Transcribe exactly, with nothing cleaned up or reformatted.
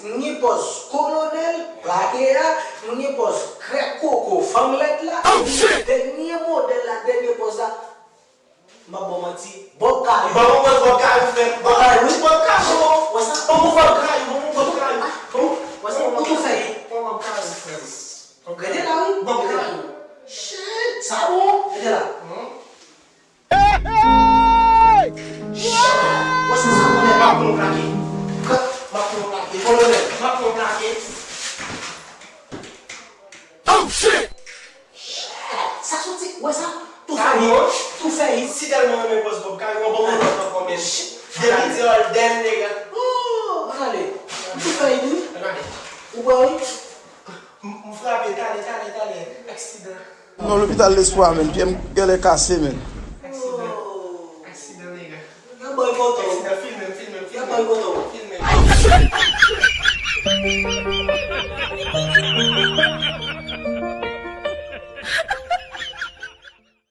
M gen pòz kolonèl, plake a, m gen pòz krèk koko, fanm lèd la, dènye modèl la, dènye pòz la. M ap ba w manti, Bòb Kayou. Ban m yon pòz Bòb Kayou, frè m. Bòb Kayou, wi. Bòb Kayou. Wè sa? Ban m yon Bòb Kayou, ban m yon Bòb Kayou. Ban m, wè sa? Ou tou fè. Ban m Bòb Kayou, frè m. Rete la, wi. Bòb Kayou. Shit, sa bon. Rete la. Wè sa, sa konnen m ap pran yon plake. M ap pran yon plake. Kolonèl, m ap pran yon plake. Oh, shit! Sa soti, wè sa? Tou fè it, tou fè it. Si tèlman renmen pòz Bòb Kayou, ban m yon lòt ankò, men depi di all damn nigga. Oh, ann ale. Tou fè it, wi. Ann ale. Ou bò, wi. M, m frape, talè, talè, talè. Aksidan. M nan lopital Lespwa, menn. Pye m genlè kase, menn. Aksidan. Aksidan, nèg. Y ap bay kote w. Aksidan, filme m, filme m, filme m. Y ap bay kote w. Filme m.